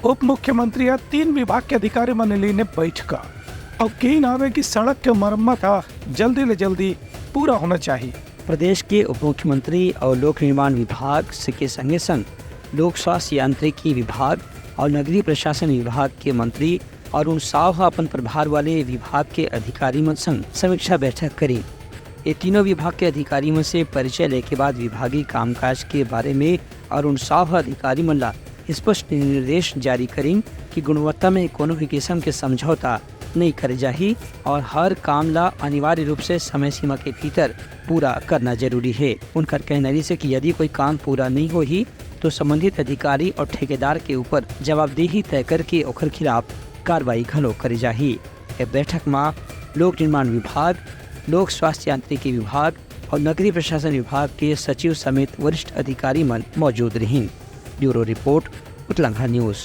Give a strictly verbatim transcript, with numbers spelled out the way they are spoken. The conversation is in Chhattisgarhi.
उप मुख्यमंत्री ह तीन विभाग के अधिकारी मन ले लीन बैठका। अउ केहिन हावे कि सड़क के मरम्मत ह जल्दी ले जल्दी पूरा होना चाहिए। प्रदेश के उप मुख्यमंत्री अउ लोक निर्माण विभाग से के संगे संग लोक स्वास्थ्य यांत्रिकी विभाग अउ नगरीय प्रशासन विभाग के मंत्री अरुण साव ह अपन प्रभार वाले विभाग के अधिकारी मन संग समीक्षा बैठक करीन। ये तीनों विभाग के अधिकारी मन से परिचय लेके बाद विभागीय कामकाज के बारे में अरुण साव ह अधिकारी मन ला स्पष्ट निर्देश जारी करीन कि गुणवत्ता में कोनो भी किस्म के समझौता नहीं करे जाही और हर काम ला अनिवार्य रूप से समय सीमा के भीतर पूरा करना जरूरी है। उनकर कहना रिहिस कि यदि कोई काम पूरा नहीं होही तो संबंधित अधिकारी और ठेकेदार के ऊपर जवाबदेही तय करके ओकर खिलाफ कार्रवाई घलो करे जाही। ए बैठक मा लोक निर्माण विभाग, लोक स्वास्थ्य यांत्रिकी विभाग और नगरीय प्रशासन विभाग के सचिव समेत वरिष्ठ अधिकारी मन मौजूद रहिन। Bureau report, Utlangha news.